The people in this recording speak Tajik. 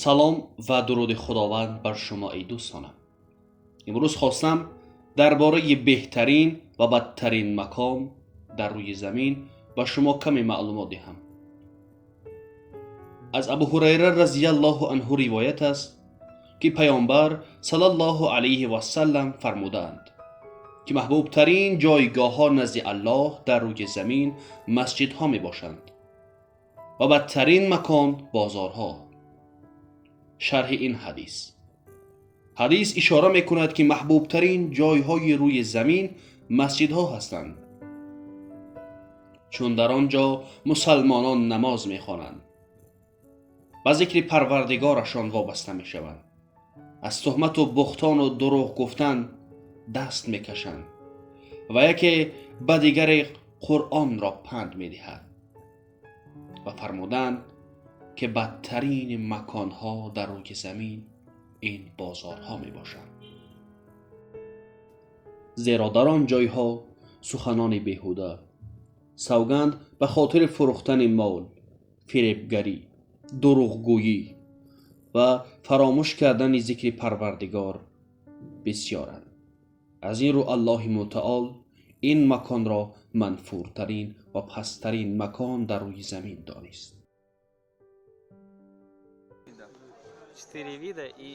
Салом ва дуруди Худованд бар шумо, эй дӯстонам. Имрӯз хостам дар бораи беҳтарин ва бадтарин макон дар рӯи замин ба шумо каме маълумот диҳам. Аз Абу Ҳурайра разияллоҳу анҳу ривоят аст, ки Паёмбар саллаллоҳу алайҳи васаллам фармудаанд, ки маҳбубтарин ҷойгоҳҳо назди Аллоҳ дар рӯи замин масҷидҳо мебошанд ва бадтарин макон бозорҳо. Шарҳи ин ҳадис: ҳадис ишора мекунад, ки маҳбубтарин ҷойҳои рӯи замин масҷидҳо ҳастанд, чун дар он ҷо мусалмонон намоз мехонанд, ба зикри Парвардигорашон вобаста мешаванд, аз туҳмату буҳтону дурӯғ гуфтан даст мекашанд ва яке ба дигаре Қуръонро панд медиҳад. Ва фармуданд, ки бадтарин маконҳо дар рӯи замин ин бозорҳо мебошанд, зеро дар он ҷойҳо суханони беҳуда, савганд ба хотири фурӯхтани мол, фиребгарӣ, дурӯғгӯӣ ва фаромӯш кардани зикри Парвардигор бисёранд. Аз ин рӯ Аллоҳи Мутаол ин маконро манфуртарин ва пасттарин макон дар рӯи замин донист. Четыре вида и